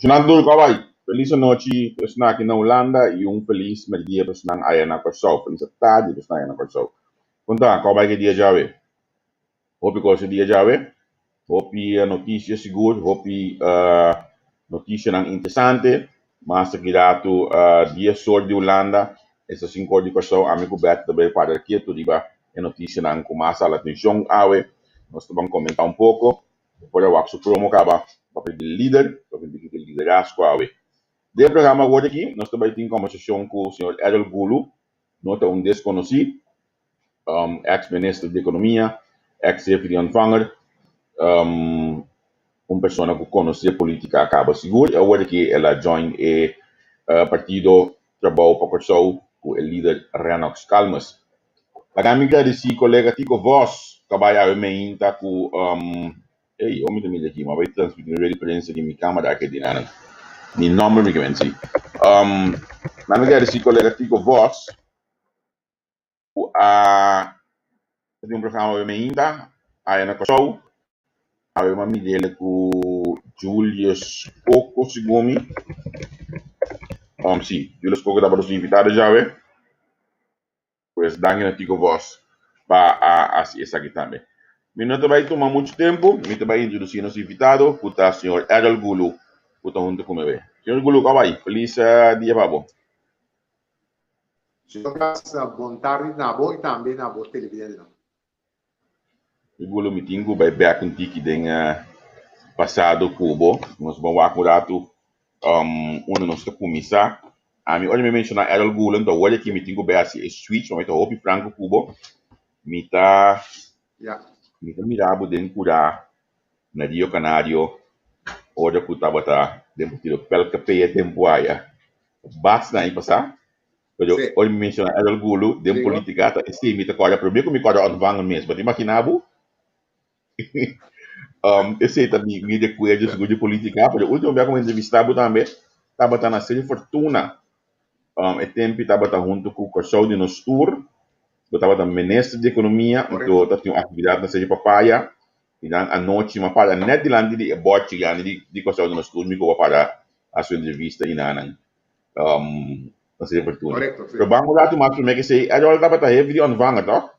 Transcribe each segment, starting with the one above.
Esnan tur ku a bai, felis anochi pa esnan aki na Hulanda i un felis merdia pa esnan aya na Kòrsou, felis atardi pa esnan aya na Kòrsou. Kon ta? Ku a bai ki dia djawe? Hopi kos e dia djawe, hopi notisia sigur, hopi notisianan interesante. Mas aki ratu dies or di Hulanda, esta sinku or di Kòrsou, ami ku Bèt ta bai para ketu riba e notisianan ku mas hala atenshon awe. Nos ta ban komentá un poko. Bo por a wak su promo kaba papia di lider, papia di kiko liderazgo awe. Den e programa awor aki nos ta bai tin kombersashon ku señor Errol Gulu, no ta un deskonosí, eks minister di ekonomia, eks hefe di ontvanger, un persona ku konosé politika kaba sigur i awor aki el a join e partido Trabou pa Kòrsou ku e lider Rennox Calmes. Laga mi gradisí kolega Tico Vos ku a bai awe meinta ku ey ora mi ta mira aki mi a bai transmití un referensia di mi kamera aki di nan mi nòmber mi ke men si laga mi gradisí kolega Tico Vos ku a tin un programa awe meinta aya na Kòrsou awe mi a mir'el ku Julius Coco segun mi si Julius Coco tabata su invitado djawe. Pues danki na Tico Vos pa a hasi esaki tambe. Mi no ta bai tuma muchu tempu, mi ta bai introdusí nos invitado ku ta señor Errol Gulu ku ta huntu ku mi awe. Señor Gulu, kòm bai? Felis dia pa bo. Señor Blas, bon tardi na bo i tambe na bo televidentenan. Mi bolo mi tin ku bai bèk un tiki den pasado ku bo. Nos ban wak un ratu unda nos ta kuminsá. Ami ora mi menshoná Errol Gulen ta wòrdu aki mi tin ku bai hasi e switch pasobra mi ta hopi franko ku bo. Mi ta mi ta mira bo den kurá na Rio Canario ora ku tabata den partido PLKP e tempu aya. Basta aña pasá. Pero ora mi menciona Errol Gulu den politica ta esey mi ta corda prome cu mi corda ontvanger mes. Bo ta imagina bo? Esey ta mi recuerdo sigur di politica. Pero ultimo bia cu mi entrevista bo tambe tabata na Seri Fortuna. E tempi tabata hunto cu Corsou di Nos Tur. Bo tabata minister di economia. Anto tabatin un actividad na Seri Papaya. Y dan anochi mi a para net dilanti di e bordchi grandi di Corsou di Nos Tur. Mi cu bo a para haci un entrevista y nanan. Na Sede Fortuna. Correcto, sí. Pero ban un rato mas promé k'esei, Errol tabata hefe di ontvanger, toch?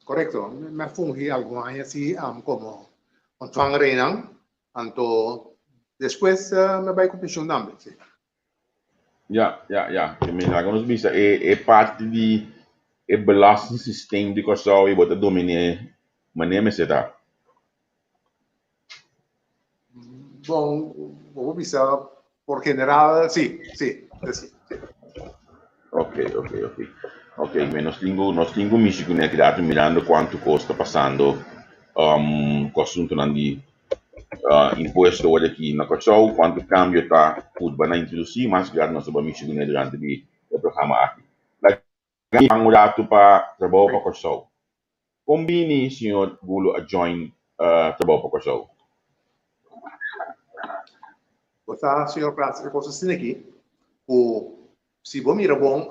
Correcto. Mi a fungi algun aña así como ontvanger einan. Anto despues mi a bai ku pensioen tambe, sí. Ja, ja, ja. Ke men laga nos bisa e e parti di e belastingsysteem di Kòrsou i bo ta dominé manera mester ta. Bon, bo por bisa por general, sí, sí, sí, sí. Ok, ok, ok. Ok, men nos tin ku nos tin ku mishi kuné aki rato mirando kuantu kos ta pasando um, ku asuntunan di uh, impuesto awor aki na Kòrsou, kuantu kambio ta purba na introdusí, mas grandi nos ta bai mishi kuné durante di e programa aki. Laga un ratu pa Trabou pa Kòrsou. Kon bini señor Gulo a join Trabou pa Kòrsou? Bo sa, señor Prats, e kos asina aki ku si bo mira bon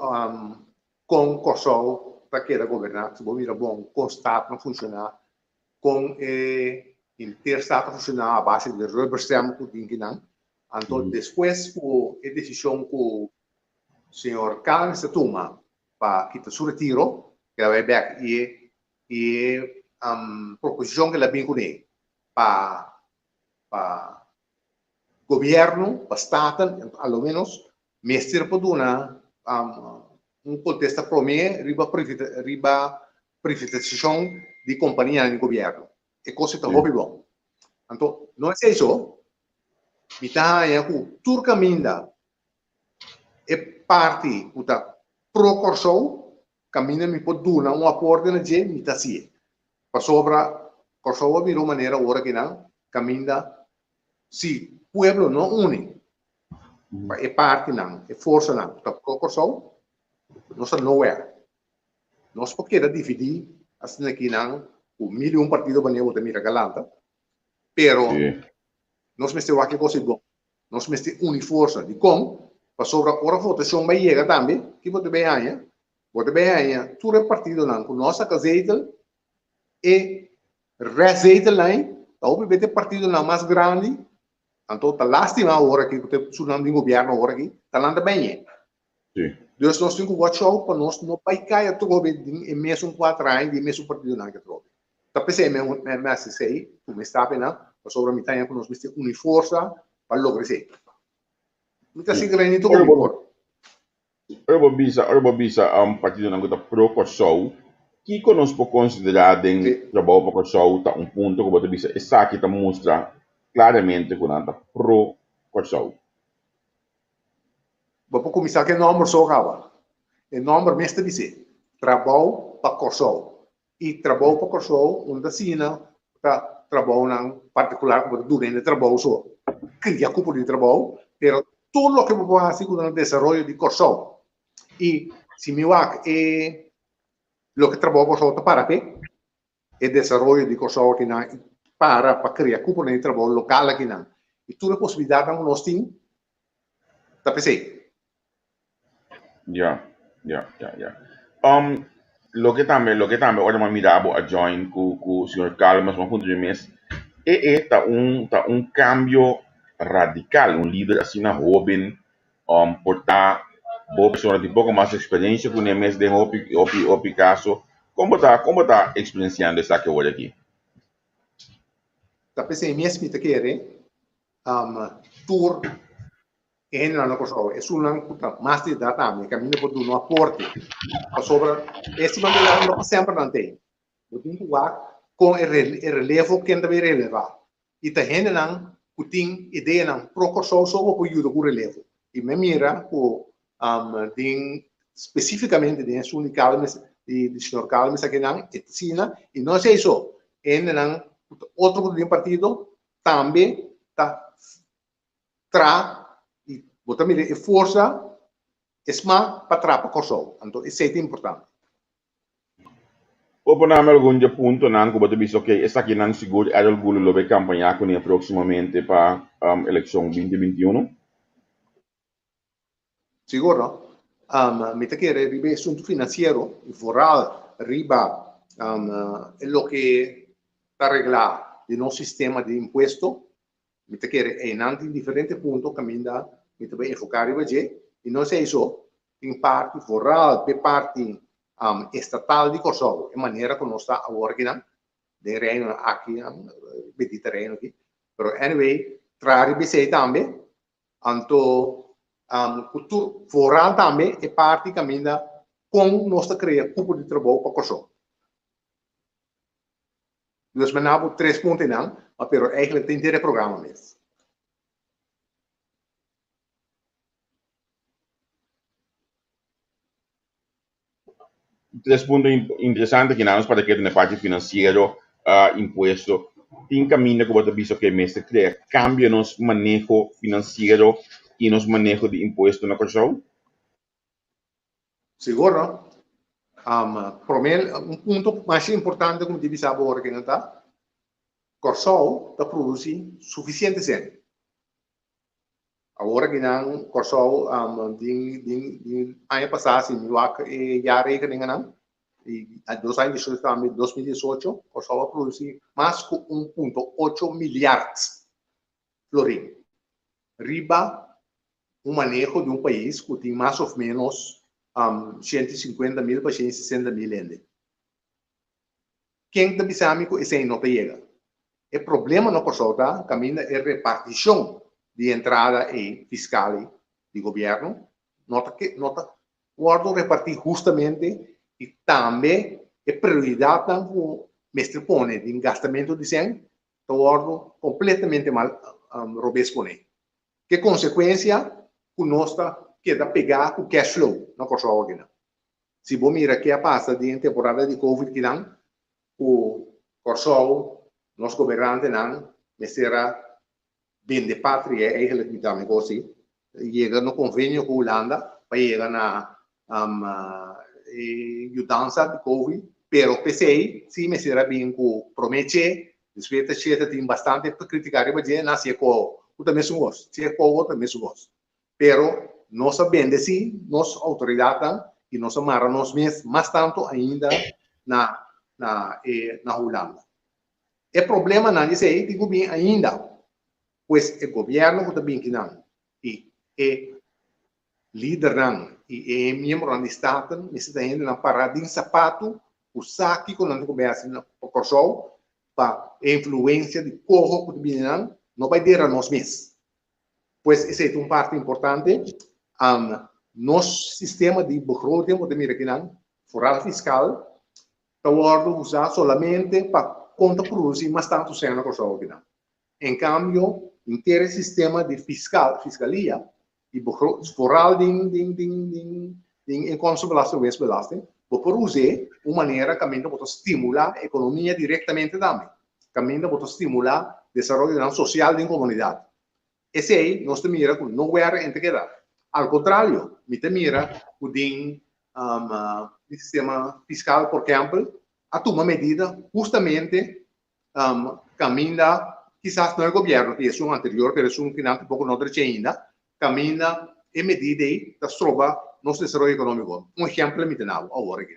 kon Kòrsou ta keda goberná, si bo mira bon kon Staten a funshoná, kon e henter Staten a funshoná a base di rubberstamp ku tin kinan, anto despues ku e desishon ku señor Calmes a tuma pa kita su retiro, el a bai bek i e i e proposishon ku el a bin kuné pa pa gobièrnu, pa Staten a lo ménos mester por duna un kontesta promé riba riba privatisashon di kompanianan di gobièrnu. E kos ei ta hopi bon. Anto no esei so, mi ta haña ku tur kaminda E parti ku ta pro Kòrsou, kaminda mi por duna un aporte na dje, mi ta hasié. Pasobra Kòrsou a bira un manera ora kinan kaminda si pueblo no uni pa e partinan, e forsanan ku ta pro Kòrsou, nos ta nowhere. Nos por keda dividí asina kinan ku mil i un partido manera bo ta mira Galanta, pero nos mester wak e kos ei bon. Nos mester uni forsa. Dikon? Pasobra ora votashon bai yega tambe, ki bo ta bai haña? Bo ta bai haña tur e partidonan ku no a saka zetel, e rèst zetelnan ei ta hopi bete partidonan mas grandi Anto ta lastima awor aki ku ta esunnan den gobièrnu awor aki ta lanta beñe. Dus nos tin ku watch out pa nos no bai kai atrobe den e mesun kuater aña den e mesun partidonan aki atrobe. Ta p'esei mi mi hasi esei ku mi stap einan pasobra mi ta haña ku nos mester uni forsa pa logra esei. Mi ta sigui renito ku mi por. Ora bo bisa, ora bo bisa partidonan ku ta pro Kòrsou, kiko nos por konsiderá den Trabou pa Kòrsou ta un punto ku bo ta bisa esaki ta mustra klaramente ku nan ta pro Kòrsou? Bo por kuminsá ku e nòmber so kaba. E nòmber mes ta bis'é, Trabou pa Kòrsou. I Trabou pa Kòrsou un ta asina ta trabounan partikular ku bo ta duna hende trabou so, kria kupo di trabou, pero tur loke bo por hasi ku ta na desaroyo di Kòrsou. I si mi wak e loke Trabou Kòrsou ta para p'e, e desaroyo di Kòrsou akinan i para pa kria kuponan di trabou lokal akinan i tur e posibilidatnan ku nos tin ta p'esei. Ya, ya, ya, ya. Um, loke tambe, loke tambe ora mi a mira bo a join ku ku señor Calmes, mi a puntra mi mes, e e ta un ta un cambio radical, un lider asina hoben um por ta bo persona tin poco mas experiencia ku ne mes den hopi hopi hopi caso. Kon bo ta kon bo ta experienciando esaki awor aki? Ta p'esei mes mi ta kere um tur E hendenan na Kòrsou, esunnan ku ta mas di edat tambe, kaminda por duna un aporte. Pasobra e siman di edat no pa semper nan t'ei. Bo tin ku wak kon e relevo, ken ta bay relevá. I ta hendenan ku tin ideanan pro Kòrsou so bo por yuda ku relevo. I mi a mira ku den spesífikamente den esun di Calmes, di señor Calmes akinan, e ta asina. I no esei so, hendenan ku ta otro ku ta den partido tambe ta tra i bo ta mira e forsa e sma pa tra pa Kòrsou. Anto esei ta importante. Por pone ami algun dje puntonan ku bo ta bisa ok esakinan sigur Errol Goeloe lo bay kampañá kuné próksimamente pa elekshon binti 21? Sigur no. Mi ta kere riba e asuntu finansiero i vooral riba e loke ta reglá di nos sistema di impuesto. Mi ta kere einan tin diferente punto kaminda mi ta bai enfoká riba dje i no esei so, tin parti vooral p'e parti estatal di Kòrsou, e manera ku nos ta awor akinan den reino aki, bendita reino aki. Pero anyway, traha riba esei tambe, anto ku tur vooral tambe e parti kaminda kon nos ta krea kupo di trabou pa Kòrsou. Dus men a bo tres puntonan, ma pero eigenlijk ta henter e programa mes. Tres punto interesante aki nan nos para keda na e parti financiero, impuesto. Tin caminda cu bo ta bisa cu mester crea cambio nos maneho financiero y nos maneho di impuesto na Kòrsou? Sigur no. Promé, un punto masha importante ku mi tin bisa bo ora kinan ta, Kòrsou ta produsí sufisiente sèn. Awor akinan Kòrsou den den den aña pasá si mi wak e jaarrekeningennan i dos aña despues tambe 2018 Kòrsou a produsí mas ku 1.8 miliard florin riba un maneho di un pais ku tin mas of menos 150 mil pa 160 mil hende. Ken ta bisa mi ku esei no ta yega? E problema na Kòrsou ta kaminda e repartishon di entrada ei fiskal ei di gobièrnu no ta no ta wòrdu repartí hustamente i tambe e prioridatnan ku mester pone den gastamentu di sèn ta wòrdu kompletamente mal robes pone. Ke konsekuensia ku nos ta keda pegá ku cash flow na Kòrsou akinan. Si bo mira ke a pasa den temporada di covid kinan ku Kòrsou nos gobernantenan mester a bende patria eigenlijk mi ta mi kos si yega na konvenio ku Hulanda pa yega na e yudansa di covid pero p'esei si mester a bin ku prome che despues ta che ta tin bastante kritika riba dje nan hasi e koho ku ta mesun kos si e koho ta mesun kos pero nos a bende si nos outoridatnan i nos a mara nos mes mas tantu ainda na na e na Hulanda e problemanan di esei tin ku bin ainda. Pues e gobièrnu ku ta binti nan i e lidernan i e miembronan di Staten mester ta hendenan pará den sapatu ku sa kiko nan ta ku bai hasi na Kòrsou pa e influensia di koho ku ta bini nan no bai dera nos mes. Pues esei ta un parti importante. Nos sistema di begroting bo ta mira akinan, foral fiskal, ta wòrdu usá solamente pa kon ta produsí mas tantu sèn na Kòrsou akinan. En kambio, henter e sistema di fiskal, fiskalia, i foral den den den den den inkomstenbelasting, winstbelasting, bo por us'é un manera kaminda bo ta stimulá ekonomia direktamente tambe, kaminda bo ta stimulá desaroyonan sosial den komunidat. Esei nos ta mira ku no wèr en ta keda. Al kontrario, mi ta mira ku den e sistema fiskal, por ehèmpel, a tuma medida hustamente kaminda kisas no e gobièrnu di esun anterior, pero esun kinan tampoko no drecha ainda, kaminda e medida ei ta stroba nos desaroyo ekonómiko. Un ehèmpel mi ta dabo awor aki.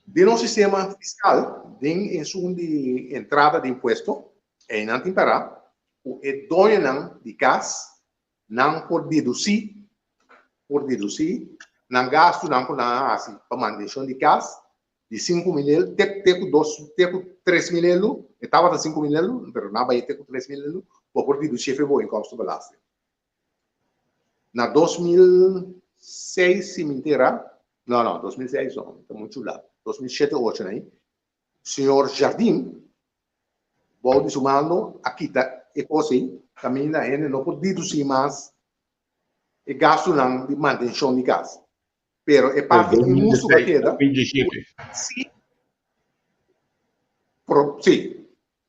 Den nos sistema fiskal, den esun di entrada di impuesto, einan tin pará ku e doñonan di kas nan por dedusí por dedusí nan gastunan ku nan a hasi pa mantenshon di kas di 5000 elu te te ku dos te ku 3000 elu, e tabata 5000 elu, pero nan a bai te ku 3000 elu, bo por dedusí efe bo inkomstenbelasting. Na 2006 si mi entera, no no, 2006 no, ta muchu lat, 2007 ocho na ei, señor Jardim bou di su mando a kita e kos ei, kaminda hende no por dedusí mas e gastunan di mantenshon di kas. Pero e parti inhustu ku a keda, si, si,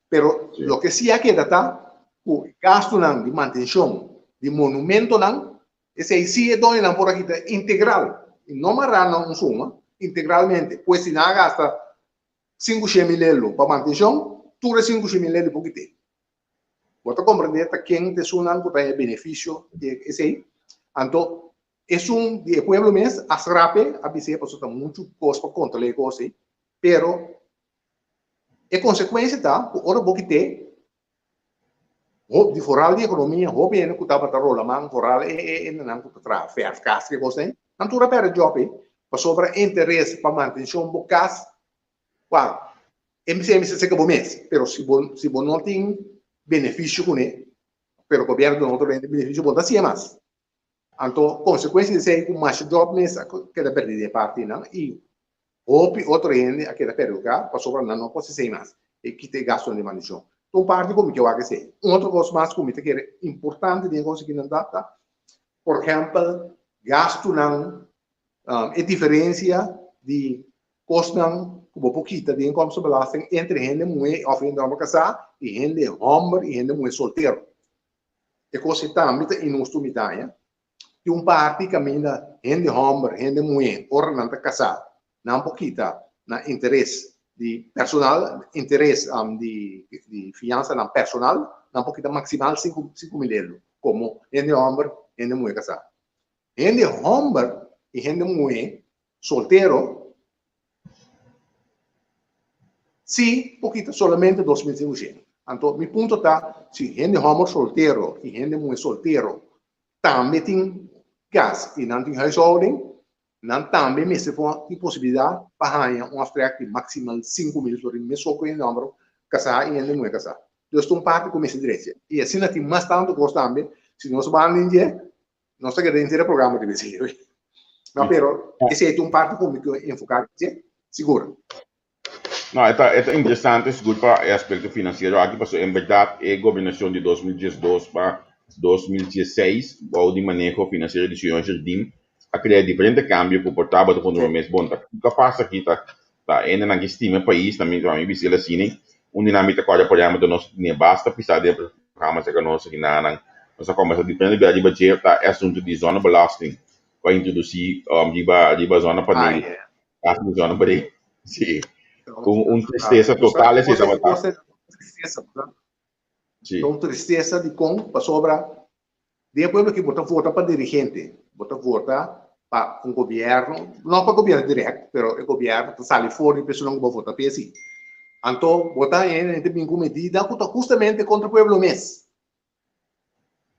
pero loke si a keda ta ku e gastunan di mantenshon di monumentonan, esei si e doñonan por a kita integral, i no mará na un suma, integralmente. Pues si nan a gasta 500.000 elo pa mantenshon, tur e 500.000 elo por kit'é. Bo ta komprendé ta ken ta esunnan ku ta haña benefisio di esei? Anto esun di e pueblo mes a skrap'é, a bis'é pasobra ta muchu kos pa kontrolá e kos ei. Pero e konsekuensia ta ku ora bo kit'é, di foral di ekonomia hopi hende ku tabata rola man, foral e hendenan ku ta traha fèrf kas i e kosnan ei, nan tur a pèrdè djòp ei pasobra interes pa mantenshon bo kas, wak, E mester mester seka bo mes, pero si bo si bo no tin beneficio kuné, pero gobierno duna otro hende beneficio, bo no ta hacié mas. Anto consecuencia di esei ku masha job mes a keda perdi den e partinan i hopi otro hende a keda perhudiká pasobra nan no por haci esei mas, e kita e gastonan di mantenshon. Ta un parti ku mi ke wak esei. Un otro kos mas ku mi ta kere importante den e kos aki nan ta, ta por ehèmpel gastunan, e diferensia di Kosnan ku bo por kita di inkomstenbelasting entre hende muhé òf hende hòmber kasá i hende hòmber i hende muhé soltero. E kos ei tambe ta inhustu mi ta haña. Tin un parti kaminda hende hòmber, hende muhé ora nan ta kasá nan por kita nan interes di personal, interes di fiansanan personal, nan por kita maksimal 5000 euro komo hende hòmber, hende muhé kasá. Hende hòmber i hende muhé soltero si por kita solamente 2500. Anto mi punto ta si hende hòmber soltero i hende muhé soltero tambe tin kas i nan tin huishouding, nan tambe mester por tin posibilidat pa haña un aftrek di maksimal 5000 florin mesun ku hende hòmber kasá i hende muhé kasá. Dus ta un parti ku mester drecha. I asina tin mas tantu kos tambe, si nos ban den dje, Nos ta keda henter e programa riba esei. No, pero esei ta un parti ku mi ke enfoká dje, sigur. No, e ta, e ta interesante sigur pa e aspekto finansiero aki, pasobra en bèrdat e gobernashon di 2012 pa 2016 bou di maneho finansiero di señor Jardim a krea diferente kambio ku por tabata puntra bo mes, bon, ta kiko a pasa aki? Ta ta hendenan ki stima e pais, ta mi ta mi bisel asina, un di nan mi ta kòrda por ehèmpel ta nos tene basta pisá den e programa serka nos akinanan, nos a kòmbersá diferente bia riba dje ta e asuntu di zonnebelasting ku a introdusí riba riba zonnepaneel, kasi di zonnepaneel, si, un un tristesa total esei tabata. Si. Ta un tristesa dikon? Pasobra den e pueblo aki bo ta vota pa dirigente, bo ta vota pa un gobierno, no pa gobierno direct, pero e gobierno ta sali for di personan ku bo vota p'e si. Anto bo ta haña ta bin ku medida ku ta hustamente kontra pueblo mes.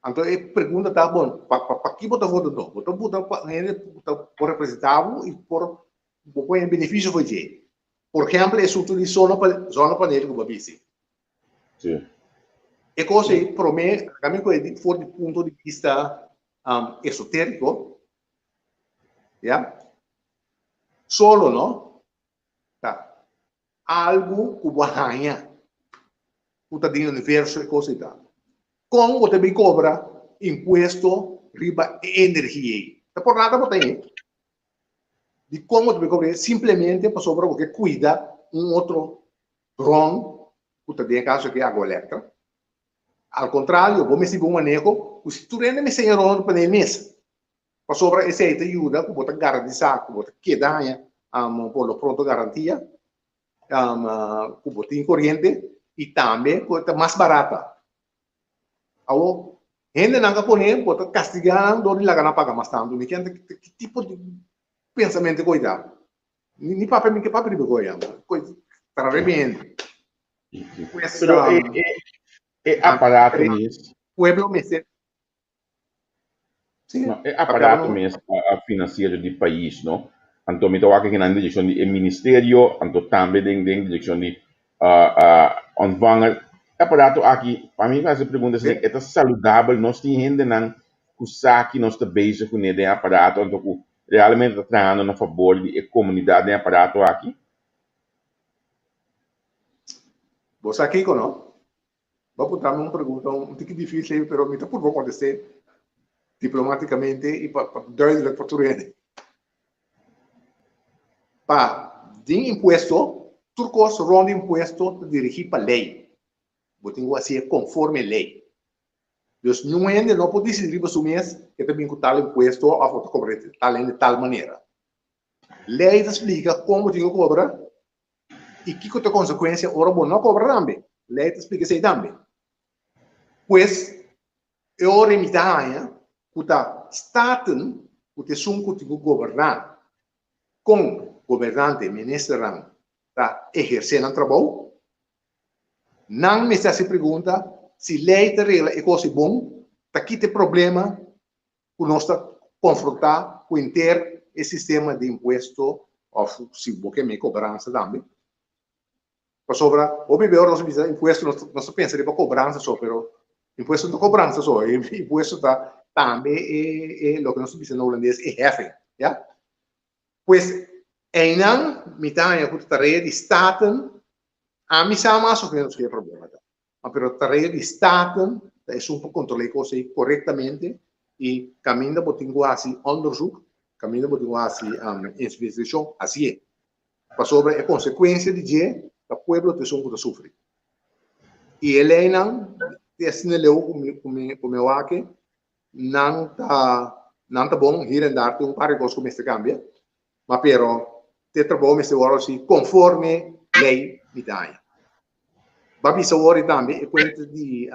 Anto e pregunta ta, bon, pa pa ki bo ta vota anto? Bo ta vota pa hende ku ta por representá bo i por bo por haña benefisio for dje. Por ehèmpel e asuntu di zonnepaneel ku bo a bisi. Sí. E kos ei promé laga mi kohe for di punto di bista esotériko, ya. Solo no ta algu ku bo a haña ku ta den universo e kos ei ta. Kon bo ta bin kobra impuesto riba e energia ei? Ta por nada bo ta haña. Dikon bo ta bin kobra? Simplemente pasobra bo ke kuida un otro bron ku ta den e kaso aki Agualectra. Al kontrario, bo mester bin un maneho ku si tur hende mester haña rònt pa nan mes. Pasobra esei ta yuda ku bo ta garantisá ku bo ta keda haña por lo pronto garantia ku bo tin koriente i tambe ku e ta mas barata. Awor, hendenan ka pone bo ta kastigá nan dor di laga nan paga mas tantu. Mi kende ki tipo di pensamentu ku ei ta. Ni papia mi ke papia riba ku ei anda. Ku ta rebende. Pues, Pero e aparato mes. Pueblo mester Sí, No, e aparato mes financiero di pais, no? Anto mi ta wak akinan den direccion di e ministerio, anto tambe den den direccion di ontvanger. E aparato aki, pa mi hasi e pregunta si e ta saludabel, nos tin hendenan ku sa ki nos ta bezig kuné den e aparato, anto ku realmente ta trahando na fabor di e komunidat den e aparato aki? Bo sa kiko, no? Bo a puntra mi un pregunta un tiki dificil pero mi ta purba contest'é diplomaticamente y pa duidelijk pa tur hende. Pa den impuesto, tur cos rond di impuesto ta dirigi pa ley. Bo tin cu hacié conforme ley. Dus niun hende no por dicidi riba su mes ke ta bin cu tal impuesto of bo ta cobra tal hende tal manera. Ley ta splica con bo tin cu cobra I kiko ta e konsekuensia ora bo no kobra tambe? Lei ta splika esei tambe. Pues, e ora ei mi ta haña ku ta Staten ku ta esun ku tin ku goberná kon gobernante, ministernan, ta ehersé nan trabou. Nan mester hasi pregunta si lei ta regla e kos ei bon, ta kita e problema ku nos ta konfrontá ku henter e sistema di impuesto òf si bo ke mi kobransa tambe. Pasobra hopi bes ora nos a bisa impuesto nos nos ta pensa riba kobransa so pero impuesto no ta kobransa so impuesto ta tambe e e loke nos ta bisa na hulandes e heffing ya. Pues einan mi ta haña ku ta tarea di Staten ami sa mas o menos ke e problema ta. Ma pero tarea di Staten ta esun pa kontrolá e kos ei korektamente i kaminda bo tin ku hasi onderzoek, kaminda bo tin ku hasi investigashon, hasié. Pasobra e konsekuensia di dje ta pueblo ta esun ku ta sufri. I e leinan te asina leu ku mi ku mi ku mi a wak nan ta nan ta bon, hier en daar tin un par di kos ku mester kambia, ma pero te trabou mester wòrdu hasi konforme lei mi ta haña. Ba bisa wòrdu tambe e kuenta di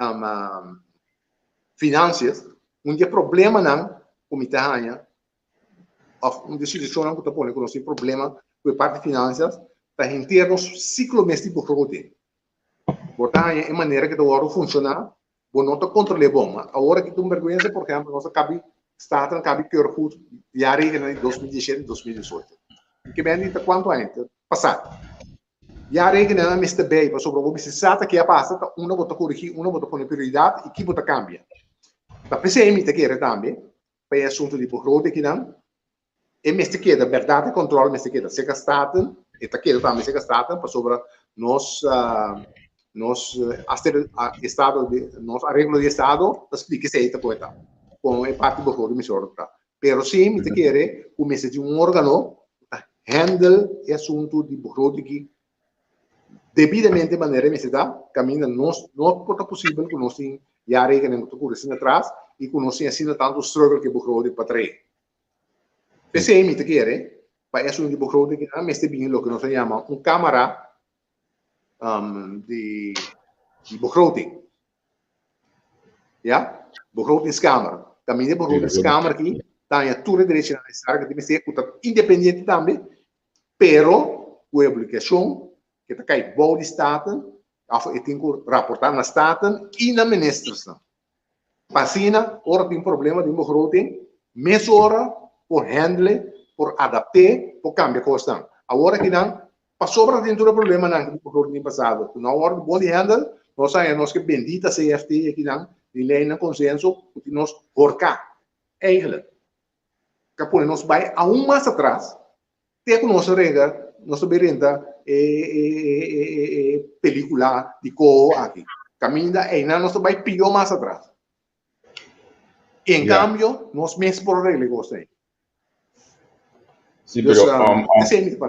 finansias, un di e problemanan ku mi ta haña òf un di e situashonnan ku ta pone ku nos tin problema ku e parti finansias ta henter nos siklo mes di begroting. Bo ta haña e manera ku ta wòrdu funshoná, bo no ta kontrol'é bon. Ma awor aki ta un bèrgwensa, por ehèmpel, nos a kabi Staten a kabi keur goed ya rekening di 2017 i 2018. Ke bende ta kuantu aña ta pasá? Ya rekeningnan mester bay pasobra bo mester sa ta ke a pasa, ta unda bo ta korigí, unda bo ta pone prioridat i ki bo ta kambia. Ta p'esei mi ta kere tambe pa e asuntu di begroting kinan e mester keda bèrdat e kòntròl mester keda serka Staten, e ta keda tambe serka Staten pasobra nos nos hasta estado di nos areglo di estado ta splika esei ta kon e ta kon e parti begroting mester wòrdu ta. Pero sí mi ta kere ku mester tin un órgano ku ta handle e asuntu di begroting aki debidamente manera e mester ta, kaminda nos no por ta posibel ku nos tin ya rekening ku ta kuri asina atras i ku nos tin asina tantu struggle ku e begroting pa trae. P'esei mi ta kere pa e asuntu di begroting aki nan mester bini loke nos ta yama un kamara di begroting. Ya, begrotingskamer. Kaminda e begrotingskamer aki ta haña tur e derechonan nesesario ku tin mester ku ta independiente tambe, pero ku e obligashon Ku ta kai bou di Staten òf e tin ku raportá na Staten i na ministersnan. Pa asina ora tin problema den begroting, mesora por handle, por adapt'é, por kambia kosnan. Awor akinan, pasobra tin tur e problemanan ku begroting den pasado ku no a wòrdu bon di handle, nos a haña nos ke bendita CFT akinan di leinan konsenso ku tin nos horká. Eigenlijk, ta pone nos bai aun mas atras te ku nos a rega, nos ta bai renta e e e e pelikula di koho aki. Kaminda einan nos ta bai pió mas atras. En kambio, nos mes por regla e kos ei. Sí, pero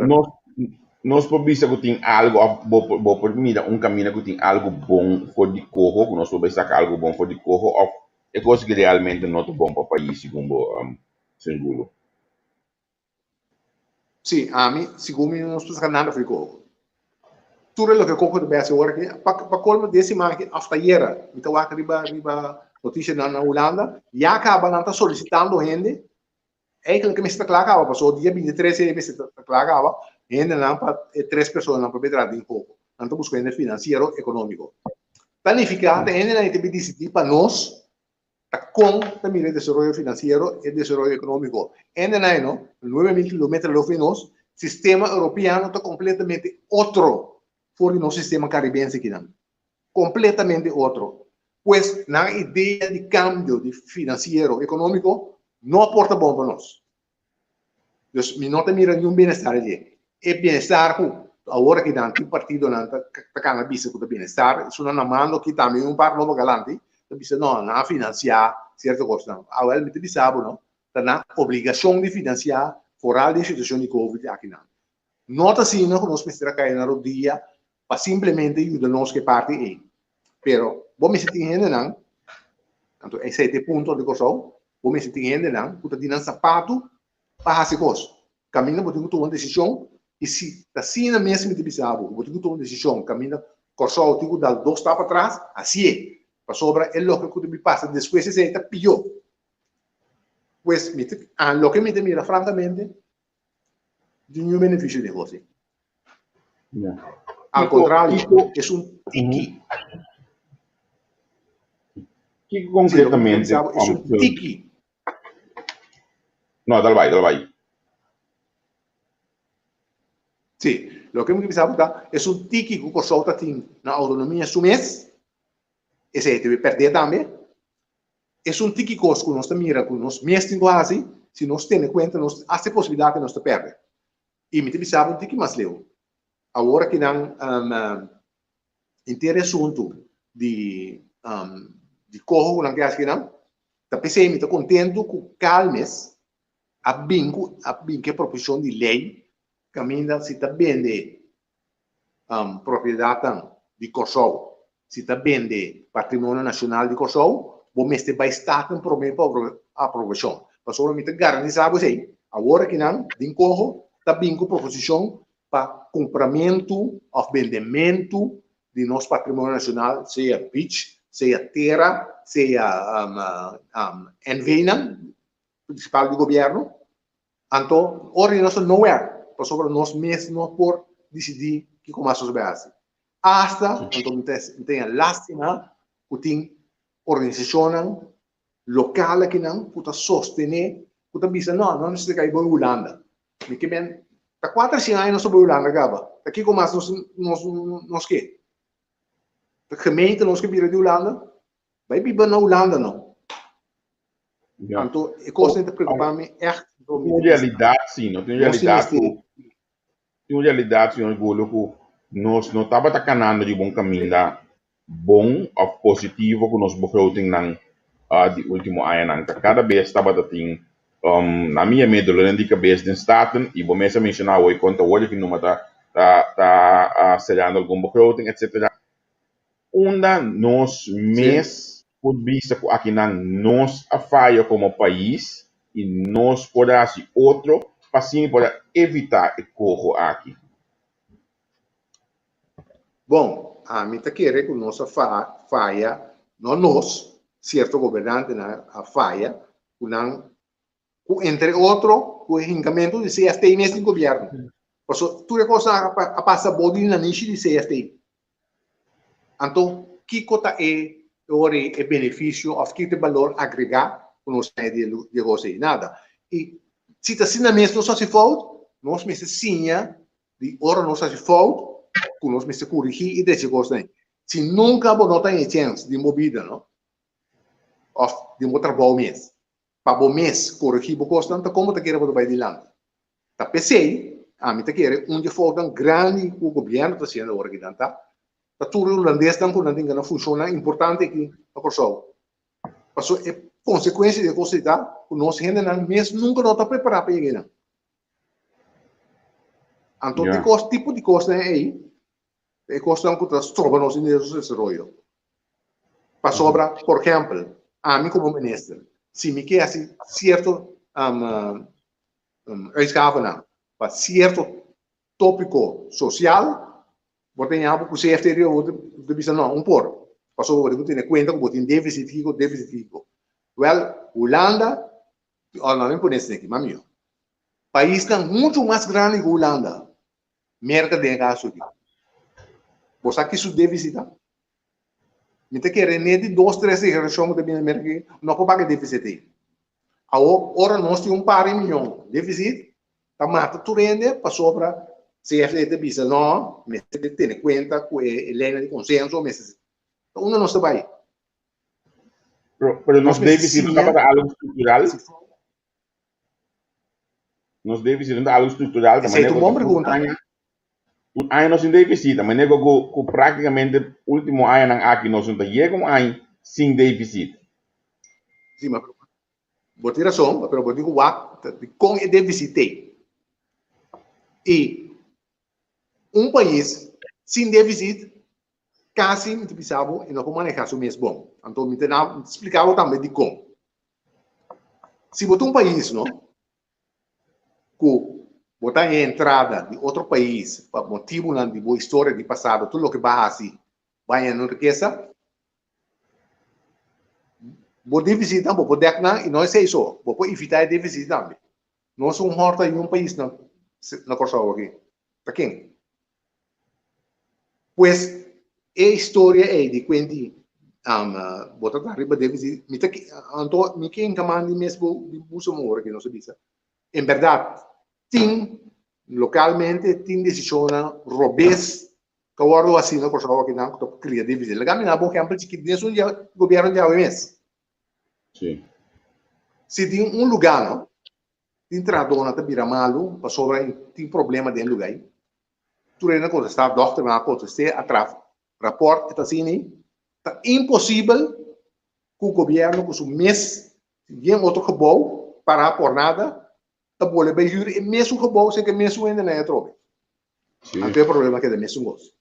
nos, nos por bisa ku tin algu òf bo por bo por mira un kaminda ku tin algu bon for di koho, ku nos por bai saka algu bon for di koho òf e kos ki realmente no ta bon pa pais segun bo, señor Gulo? Sí, ami, segun mi no ta nada for di coho. Tur e loke coho ta bay haci ora aki, pa pa colmo di e siman aki of ayera, mi ta wak riba riba noticianan na Hulanda, ya caba nan ta solicitando hende, eigenlijk e mester ta cla caba, pasobra dia 23 e mester ta cla caba, hendenan pa e tres personanan pa bay traha den coho. Nan ta busca hende financiero, economico. Ta nifica ta hendenan ei ta bay dicidi pa nos Ta kon ta mira e desaroyo finansiero, e desaroyo ekonómiko. Ende na no, 9000 kilometer leu for di nos, sistema europeano ta kompletamente otro for di nos sistema karibense akinan. Kompletamente otro. Pues nan idea di kambio di finansiero, ekonómiko no por ta bon pa nos. Dus mi no ta mira niun bienestar dje. E bienestar ku awor aki nan tin partidonan ta ta kana bisa ku ta bienestar, esunnan na mando aki tambe un par lobo galanti ta bisa no, nan a finansiá sierto kosnan. Awel mi ta bisa bo no, ta nan obligashon di finansiá foral den situashon di covid akinan. No ta asina ku nos mester a kai na rodia pa simplemente yuda nos ku e parti ei. Pero bo mester tin hendenan, anto esei ta e punto di Kòrsou, bo mester tin hendenan ku ta di nan sapatu pa hasi kos. Kaminda bo tin ku tuma un desishon i si ta asina mes mi ta bisa bo ku bo tin ku tuma un desishon kaminda Kòrsou tin ku dal dos stap atras, hasié. Pasobra e loke ku ta bin pasa despues esei ta pió. Pues mi ta, loke mi ta mira frankamente, di niun benefisio den kos ei. Al contrario, es un tiki. Kiko concretamente? Es un tiki. No, dal bai, dal bai. Sí, loke mi bisa ta, es un tiki ku Kòrsou ta tin na autonomia su mes, esei te perdé tambe. Es un tiki kos ku nos ta mira ku nos mes tin ku hasi, si nos tene kuenta nos hasta e posibilidat ku nos ta pèrdè. I mi ta bisa bo un tiki mas leu. Awor aki nan henter e asuntu di di koho ku nan ke hasi akinan, ta p'esei mi ta kontentu ku Calmes a bin ku a bin ku e proposishon di lei kaminda si ta bende propiedatnan di Kòrsou, si ta bende patrimonio nashonal di Kòrsou, bo mester bai Staten promé pa aprobashon. Pasobra mi ta garantisá bo esei, awor akinan den Koho ta bin ku proposishon pa kumpramentu òf bendementu di nos patrimonio nashonal, sea beach, sea tera, sea NVnan prinsipal di gobièrnu. Anto ora di nos ta nowhere, pasobra nos mes no por disidí kiko mas nos bai hasi. Asta, anto mi ta mi ta haña lástima ku tin organisashonnan lokal akinan ku ta sostené, ku ta bisa no, nos mester kai bai Hulanda. Mi ke men, ta kuater shen aña nos ta bai Hulanda kaba, ta kiko mas nos nos nos ke? Ta gemeente nos ke bira di Hulanda? Bai biba na Hulanda no. Ja. Anto e kosnan ta preocupa mi echt. Tin un realidad si, no? Tin un realidad ku tin un realidad señor Gulo ku nos no tabata kanando riba un kaminda bon òf positivo ku nos begrotingnan di último añanan. Ta kada bes tabata tin na mi yam'é dolornan di kabes den Staten i bo mes a menshoná awor kon ta wòrdu ki numa ta ta serando algun begroting etcetera. Unda nos mes por bisa ku akinan nos a faya komo pais i nos por a hasi otro pa asina por a evitá e koho aki? Bon, ami ta kere ku nos a faya, no nos, sierto gobernantenan a faya ku nan, ku entre otro ku e hinkamentu di CFT mes den gobièrnu. Paso tur e kosnan a pasa bou di nanishi di CFT. Anto kiko ta e ora e benefisio òf kiko ta e balor agregá ku nos haña di e kos ei? Nada. I si ta asina mes nos hasi fout, nos mester siña di ora nos hasi fout ku nos mester kurigí i drecha e kosnan ei. Si nunka bo no ta haña e chèns den bo bida no òf den bo trabou mes pa bo mes korigí bo kosnan ta kon bo ta kere bo ta bai dilanti. Ta p'esei ami ta kere un di e foutnan grandi ku gobièrnu ta hasiendo awor akinan ta ta tur e hulandesnan ku nan tin gana funshonnan importante aki na Kòrsou. Pasobra e konsekuensia di e kos ei ta ku nos hendenan mes nunka no ta prepará pa yega einan. Anto di kos tipo di kosnan ei ta e kosnan ku ta stroba nos den nos desaroyo. Pasobra, por ehèmpel, ami komo minister, si mi ke hasi sierto uitgavennan pa sierto tópiko sosial, bo ta ña bo ku CFT riba bo ta bisa no, un por, pasobra bo tin ku tene kuenta ku bo tin défisit kiko, défisit kiko. Wèl, Hulanda, òf no, mi pone esei aki, mas mihó. Paisnan muchu mas grandi ku Hulanda, Merka den e kaso aki. Bo sa ki su défisit ta? Mi ta kere ne di dos, tres generashon ku ta bini na Merka aki no por paga e défisit ei. Awor, ora nos tin un par di miyon défisit, ta mata tur hende pasobra CFD ta bisa no, mester tene kuenta ku e leynan di konsenso, mester. Ta unda nos ta bai? Pero, pero nos défisit no tabata algu struktural? Nos défisit no ta algu struktural? Esei ta un bon pregunta. Un aña nos tin défisit, ta manera ku ku práktikamente último añanan aki nos no ta yega un aña sin défisit. Sí, ma bo tin rason, pero bo tin ku wak dikon e défisit t'ei. I un pais sin défisit kasi mi ta bisa bo e no por maneha su mes bon. Anto mi ta splika bo tambe dikon. Si bo ta un pais no ku bo ta haña entrada di otro pais pa motibunan di bo historia di pasado tur loke bo a hasi bo a haña un rikesa, bo defisitnan bo por dèk nan i no esei so, bo por evitá e defisit tambe. Nos un hòrta i un pais na na Kòrsou aki. Ta ken? Pues e historia ei di kuenti bo ta traha riba defisit, mi ta anto mi ke enkamá di mes bo di busa mo ora ku nos a bisa. En bèrdat tin lokalmente tin desishonnan robes ku a wòrdu hasi na Kòrsou akinan ku ta kria defisit. Laga mi na bo ehèmpel chikit den esun gobièrnu di awe mes. Sí. Si tin un lugá no, tin trahadónan ta bira malu pasobra tin problema den lugá ei. Tur hende a kontestá, dòkternan a kontest'é, a traha rapòrt, e ta asina ei. Ta imposibel ku gobièrnu ku su mes den otro gebou pará por nada ta bolbe bai hür e mesun gebou sin ku e mesun hendenan ei atrobe. Anto e problema keda mesun kos.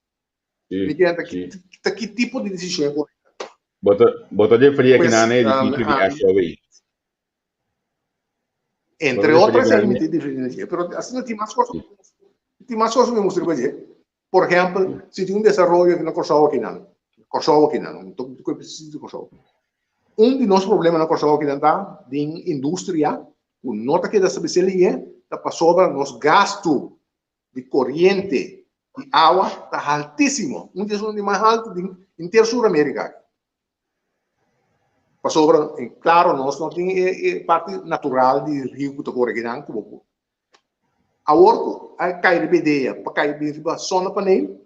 Mi kier ta ta ki tipo di desishon e por. Bo ta bo ta referí aki na e edifisio di SOW. Entre otro esei mi ta referí na dje, pero asina tin mas kos tin mas kos ku mi mustra riba dje. Por ehèmpel, si tin un desaroyo aki na Kòrsou akinan, Kòrsou akinan, mi ta kohe presiso di Kòrsou. Un di nos problema na Kòrsou akinan ta den industria ku no ta keda establesé lihe ta pasobra nos gastu di koriente di awa ta haltísimo, un di esun di mas haltu di henter Sur Amerika aki. Pasobra, klaro, nos no tin e parti natural di riu ku ta kore akinan ku bo por. Awor ku a kai riba idea pa kai bin riba zonnepaneel,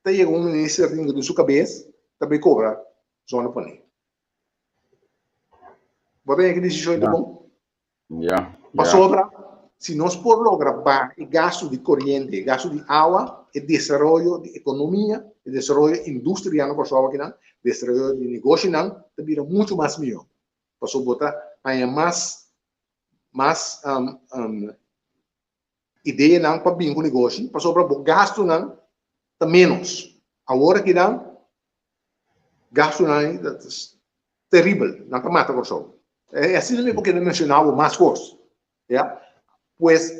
ta yega un minister tin den su kabes ta bai kobra zonnepaneel. Bo ta yega ki desishon ta bon? Ya. Pasobra si nos por logra baha e gastu di koriente, e gastu di awa, e desaroyo di ekonomia, e desaroyo industrial na Kòrsou akinan, desaroyo di negoshinan ta bira muchu mas mihó. Pasobra bo ta haña mas mas ideanan pa bin ku negoshi pasobra bo gastunan ta ménos. Awor akinan gastunan ta teribel, nan ta mata Kòrsou. E asina mi por keda menshoná bo mas kos, ya. Pues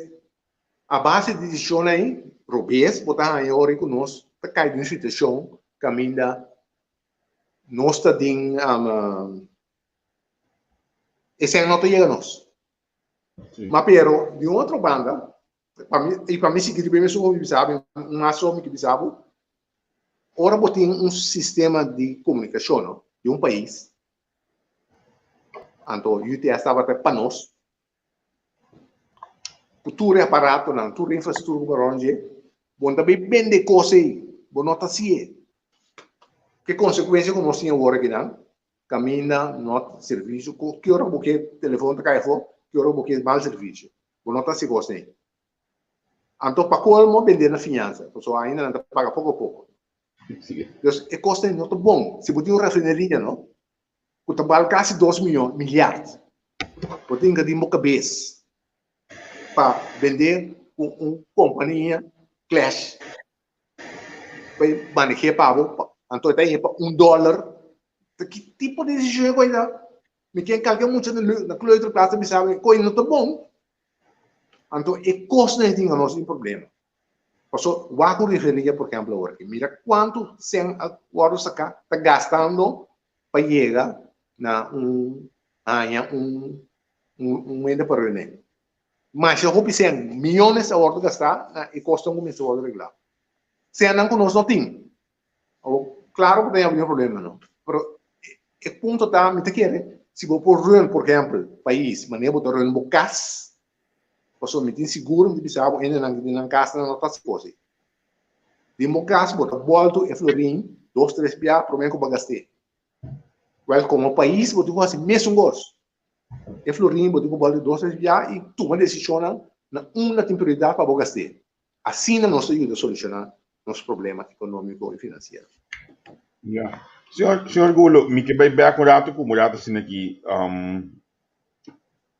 a base di desishonnan ei robes bo ta haña ora ku nos ta kai den un situashon kaminda nos ta den esei no ta yega nos. Ma pero di un otro banda. Pa mi, i pa mi sigui riba e mesun ku mi bisa bo, un aso mi ke bisa bo, ora bo tin un sistema di komunikashon no, di un pais, anto UTS tabata pa nos, ku tur e aparatonan, tur e infrastruktura ku bo rònt dje, bo no ta bai bende kos ei, bo no ta hasié. Ke konsekuensia ku nos tin awor akinan? Kaminda no tin servisio, ki ora ku bo ke telefon ta kai afó, ki ora ku bo ke mal servisio. Bo no ta hasi kos ei. Anto pa kolmo bende na fiansa, pasobra ainda nan ta paga poko poko. Dus e kos ei no ta bon. Si bo tin un rafineria no, ku ta bal kasi dos miyon, milyard, bo tin ka tin bo kabes pa bende ku un kompania clash pa e maneh'é pa bo, anto e ta hañ'é pa un dòler. Ta ki tipo di desishon e ku ei ta? Mi ken kalke mucha na kleuterklas ta bisa mi, koe no ta bon. Anto e kosnan ei tin anos tin problema. Paso wak un refineria por ehempel awor aki, mira kuantu sen a wòrdu saká ta gastando pa yega na un haña un un hende pa reun'é. Masha hopi sen, miyones a wòrdu gastá na e kosnan ku mester wòrdu reglá. Sennan ku nos no tin. Awor, klaro ku ta yama un problema no, pero e punto ta mi ta kere si bo por run por ehempel pais manera bo ta run bo kas, pasobra mi tin sigur mi ta bisa bo hendenan ku tin nan kasnan no ta hasi kos ei. Den bo kas bo ta bòltu e florin dos tres bia promé ku bo a gast'é. Wèl komo pais bo tin ku hasi mesun kos. E florin bo tin ku bòltu dos tres bia i tuma desishonnan na unda tin prioridat pa bo gast'é. Asina nos ta yuda solushoná nos problema ekonómiko i finansiero. Ya. Señor, señor Gulo, mi ke bai bek un rato ku un rato asina ki um,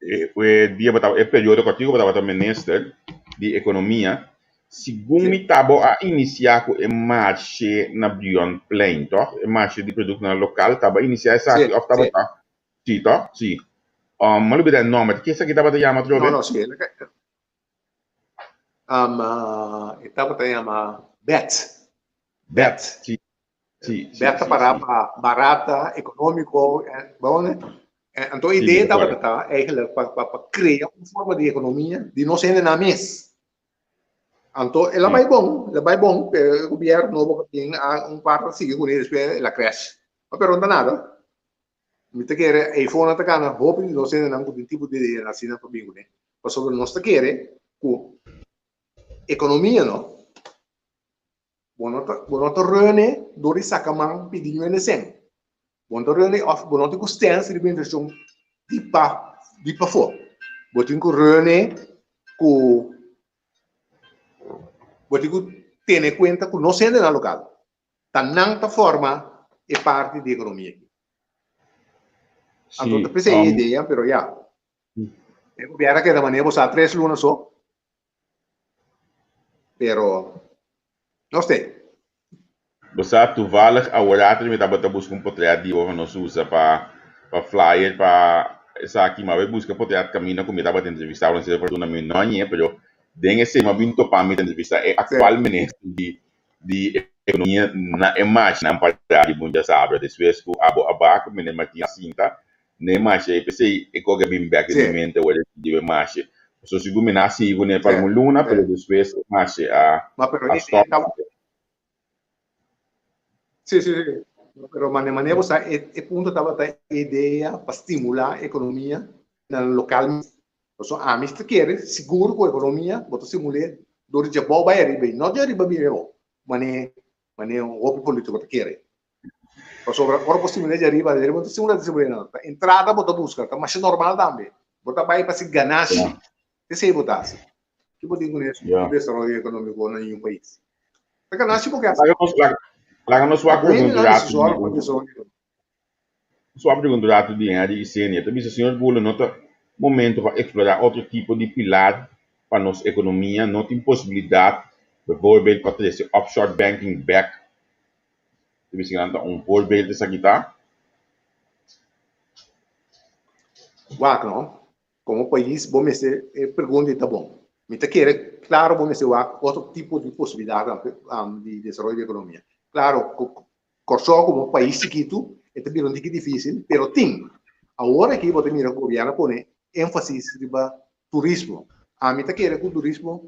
e, e dia bo tabata, e periodo kòrtiku bo tabata minister di ekonomia, segun mi ta bo a inisiá ku e marshe na Brionplein, tòg? E marshe di produktonan lokal, ta bo a inisiá esaki òf tabata? Sí, tòg? Sí. Um, mi a lubidá e nòmber. Ke esaki tabata yama atrobe? No, no, sí. Um, e tabata yama Bet. Bet. Sí. Sí, sí, Bet ta sí, para sí. pa barata, económico, eh, bon, eh. Eh, anto Sí, idea mi recuerdo. tabata ta eigenlijk pa, pa, pa crea un forma di economia di nos hende na mes. Anto el a bai bon, el a bai bon, pero e gobierno nobo que tin a un par ta sigui kuné despues el a crash. Ma pero no ta nada. Mi ta kere eifonan ta gana hopi di nos hendenan ku tin tipo di ideanan asina pa bin kuné. Pasobra nos ta kere ku ekonomia no, bo no ta bo no ta rene dor di saka man pidi ñuende sen. Bo no ta rene òf bo no tin ku stens riba invershon di pa di pafó. Bo tin ku rene ku bo tin ku tene kuenta ku nos hendenan lokal. Ta nan ta forma e parti di ekonomia aki. Anto ta Sí, p'esei e um, idea, pero ya. E gobierno a keda manera bo sa tres luna so. Pero no sé. Bo sa toevallig aworater mi tabata buska un potret di bo pa nos usa pa pa flyer pa esaki, mi a bai buska potret kaminda ku mi tabata entrevista bo, no fortuna mi no hañ'é, pero den esei mi a bin topa mi ta entrevista e aktual minister di di ekonomia na e mashinan pará di Bunja Sabra despues ku abo a bak mene Martin a sinta na e mashi ei p'esei e koke a bin bek den mi mente awor e di e mashi pasobra sigur mi na sigui kuné pa algun luna pero despues e mashi a a stòp. Sí, sí, sí. Pero mane mane bo sa e e punto tabata e idea pa stimulá ekonomia na lokal. Pasobra ami ta kere sigur ku ekonomia bo ta stimul'é dor di djabou bai ariba i no di ariba bira abou mane mane un hopi politiko ta kere. Pasobra ora bo stimul'é di ariba di ariba bo no ta stimul'é ta stimul'é nada. Ta entrada bo ta buska ta masha normal tambe. Bo ta bai pa hasi ganashi. Esei bo ta hasi. Ki bo tin kuné ku desaroyo ekonómiko na ningun pais? Ta ganashi bo ke hasi. Laga nos laga nos wak Hende un nan rato mester sòru pa desaroyo. Su a pregunta rato di Henry y Senia ta bisa señor Gulo no ta momento pa explora otro tipo di pilar pa nos economia, no tin posibilidad bijvoorbeeld pa trece offshore banking bek, ta bisa nan ta un voorbeeld esaki ta. Wak no, como pais bo mester e pregunta ei ta bon. Mi ta kere claro bo mester wak otro tipo di posibilidad di desaroyo di economia. Claro Kòrsou komo pais chikitu e ta bira un tiki difísil, pero tin. Awor aki bo ta mira ku gobièrnu a pone énfasis riba turismo. Ami ta kere ku turismo.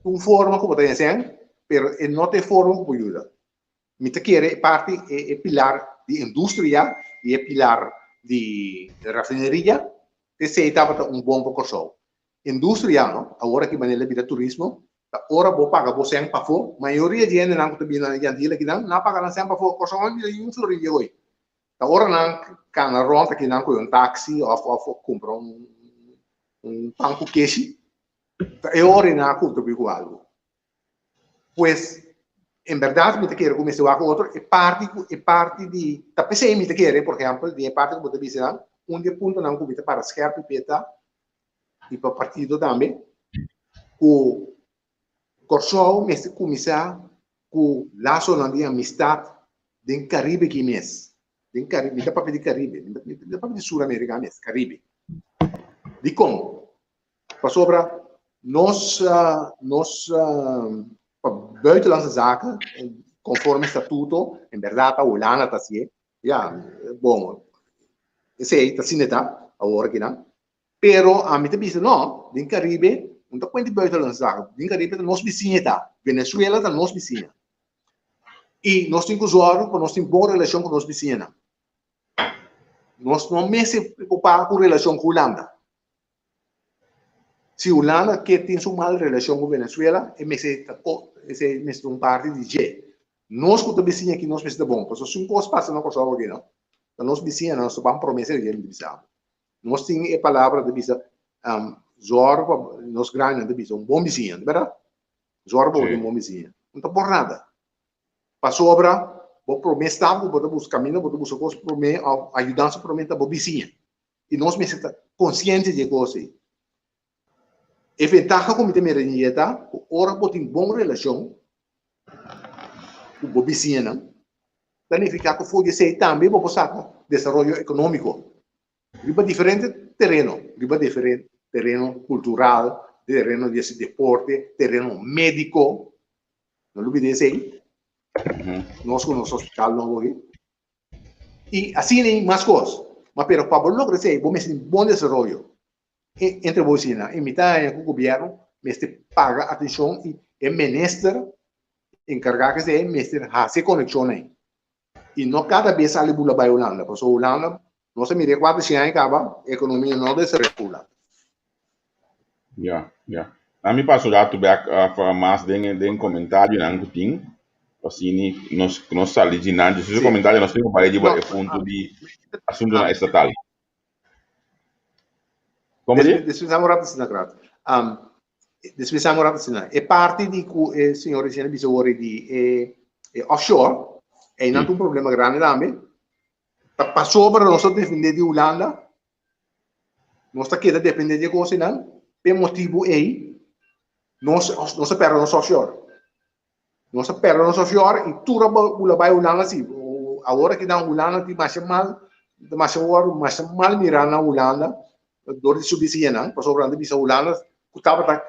Un forma ku bo ta hesé, pero e no ta e forma ku bo yuda. Mi ta kere e parti, e e pilar di industria i e pilar di rafineria, esei tabata un bon pa Kòrsou. Industria no, awor aki manera bira turismo, ta ora bo paga bo sèn pafó, mayoria di hendenan ku ta bini na Jandil akinan, nan a paga nan sèn pafó, Kòrsou no a bira un florin di hoy. Ta ora nan kana rònt akinan kohe un taksi òf òf kumpra un un pan ku keshi, ta e ora ei nan a kontribuí ku algu. Pues, en berdad mi ta kere ku mester wak otro e parti ku e parti di ta p'esei mi ta kere, por ehèmpel, den e parti ku bo ta bisa nan, un di e puntonan ku mi ta para skerp i p'e ta i pa partido tambe, ku Kòrsou mester kuminsá ku lasonan di amistat den Karibe aki mes. Den Karibe, mi ta papia di Karibe, mi ta papia di Sur Amerika mes, Karibe. Dikon? Pasobra nos nos pa buitenlandse zaken, conforme statuto, en berdad ta Hulanda ta hacié, ya, bon, esey ta asina ta awor akinan. Pero ami ta bisa no, den Caribe no ta cuenta buitenlandse zaken, den Caribe ta nos bisiña ta, Venezuela ta nos bisiña. Y nos tin cu zorg pa nos tin bon relacion cu nos bisiñanan. Nos no mester preocupa cu relacion cu Hulanda. Si Hulanda ke tin su mal relashon ku Venezuela, e mester ta esei mester ta un parti di dje. Nos ku ta bisiña aki nos mester ta bon, pasobra si un kos pasa na Kòrsou aki no, ta nos bisiñanan nos ta ban promesa di dje mi ta bisa bo. Nos tin e palabra ta bisa zòrg pa nos grandinan ta bisa un bon bisiña, ta bèrdat? Zòrg pa bo tin un bon bisiña. No ta por nada. Pasobra bo promé stap ku bo ta buska kaminda bo ta buska kos promé òf ayudansa promé ta bo bisiña. I nos mester ta konsiente di e kos ei. E ventaha ku mi ta mira den dje ta ku ora bo tin bon relashon ku bo bisiñanan, ta nifiká ku for di esei tambe bo por saka desaroyo ekonómiko riba diferente tereno, riba diferente tereno kultural, tereno di deporte, tereno médiko. No lubida esei. Nos ku nos hospital nobo aki. I asina i mas kos. Ma pero pa bo logra esei bo mester tin bon desaroyo entre bo bisiñanan. I mi ta haña ku gobièrnu mester paga atenshon i e minister enkargá ku esei mester hasi e konekshon ei. I no kada bes sali bula bai Hulanda pasobra Hulanda nos a mira e kuater shen aña kaba ekonomia no desaroyá ku Hulanda. Ya, ya. Na mi paso rato bek pa mas den den comentarionan ku tin. Asini nos nos sali di nan. Su comentario nos tin ku bai riba e punto di asuntonan estatal. Como di? Dispensá un rato asina, Kraat. Dispensá un rato asina. E parti di ku e señor recién a bisa wor di e e offshore, einan ta un problema grandi tambe. Ta pasobra nos ta defendé di Hulanda, Nos ta keda depende di e kosnan, p'e motibu ei nos nos a pèrdè nos offshore. Nos a pèrdè nos offshore i tur a bula bai Hulanda si. Awor aki nan Hulanda tin masha mal, masha wòrdu masha mal mirá na Hulanda dor di su bisiñanan, pasobra nan ta bisa Hulanda ku tabata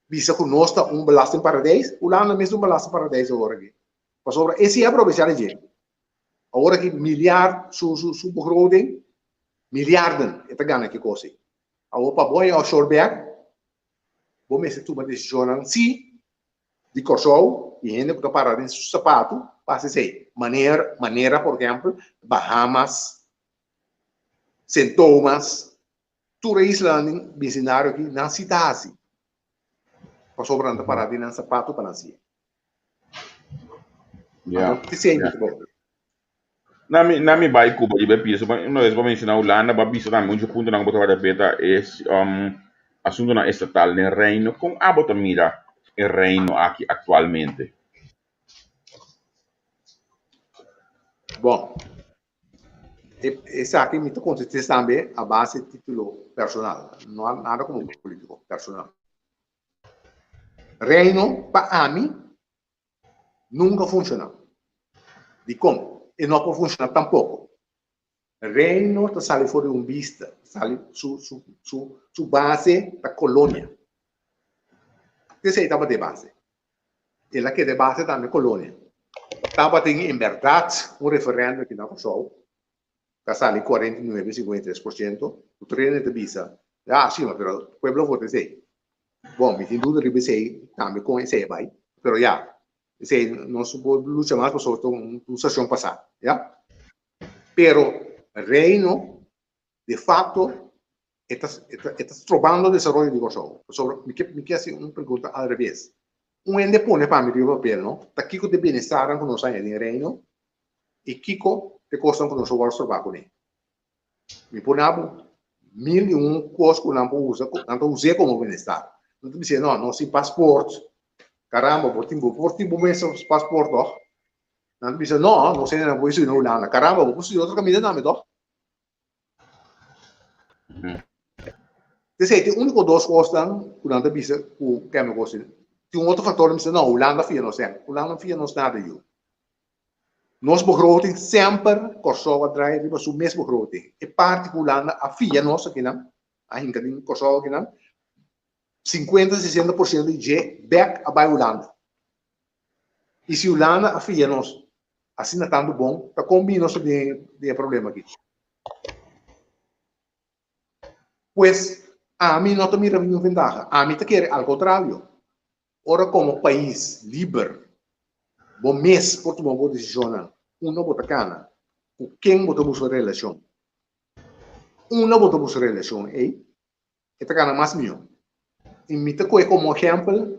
bisa ku nos ta un belastingparadijs, Hulanda mes ta un belastingparadijs awor aki. Pasobra e si a aprovechá di dje. Awor aki miliard su su su begroting, miliarden e ta gana ki kos ei. Awor pa bo haña offshore bek, bo mester tuma desishonnan si di Kòrsou i hende ku ta para den su sapatu pa hasi esei. Maner manera por ehèmpel Bahamas, Sint Thomas, tur e islanan den bisindario aki nan si ta hasi pasobra nan ta para den nan sapatu pa nan siña. Ja. Na mi, na mi bai Cuba riba e piso, pa una vez pa menciona Hulanda, ba bisa tambe un dje puntonan ku bo tabata beta es um, asuntonan estatal den Reino. Kon abo ta mira e Reino aki aktualmente? Bon, esaki mi ta contesté tambe a base título personal, no nada como político, personal. Reino pa ami nunka funshoná. Dikon? E no por funshoná tampoko. Reino ta sali for di un bista, sali su su su su base ta kolonia. Esei tabata e base. El a keda e base tambe kolonia. Tabatin en bèrdat un referèndum aki na Kòrsou ta sali 49, 53 por ciento, ku tur hende ta bisa, ya si, pero pueblo vota esei. Bon, mi tin duda riba esei tambe kon esei a bai, pero ya, esei nos por lucha mas pasobra ta un seshon pasá, ya. Pero Reino de facto e ta e ta strobando desaroyo di Kòrsou. Pasobra mi ke mi ke hasi un pregunta al revés. Un hende pone pa mi riba papel no, ta kiko ta e bienestarnan ku nos haña den Reino i kiko ta e kosnan ku nos a wòrdu strobá kuné. Mi por na bo mil i un kos ku nan por usa, nan ta us'é komo bienestar. Nan ta bisa, no, nos tin pasport. Karamba, bo tin bo por tin bo mes pasport tòg? Nan ta bisa, no, nos hende nan por studia na Hulanda. Karamba, bo por studia otro kaminda tambe tòg? P'esei tin úniko dos kosnan ku nan ta bisa ku keme kos. Tin un otro faktor nan bisa, no, Hulanda fia nos sèn. Hulanda no fia nos nada yu. Nos begroting semper Kòrsou a draai riba su mes begroting. E parti ku Hulanda a fia nos akinan, a hinka den Kòrsou akinan, sinkuenta, sesenta por siento di dje bèk a bai Hulanda. I si Hulanda a fia nos asina tantu bon, ta kon bini nos ta den e problema aki? Pues, ami no ta mira ningun ventaha. Ami ta kere al kontrario. Ora komo pais liber, bo mes por tuma bo desishonnan, unda bo ta kana, ku ken bo ta buska relashon. Unda bo ta buska relashon ei, e ta kana mas mihó. I mi ta kohe komo ehèmpel,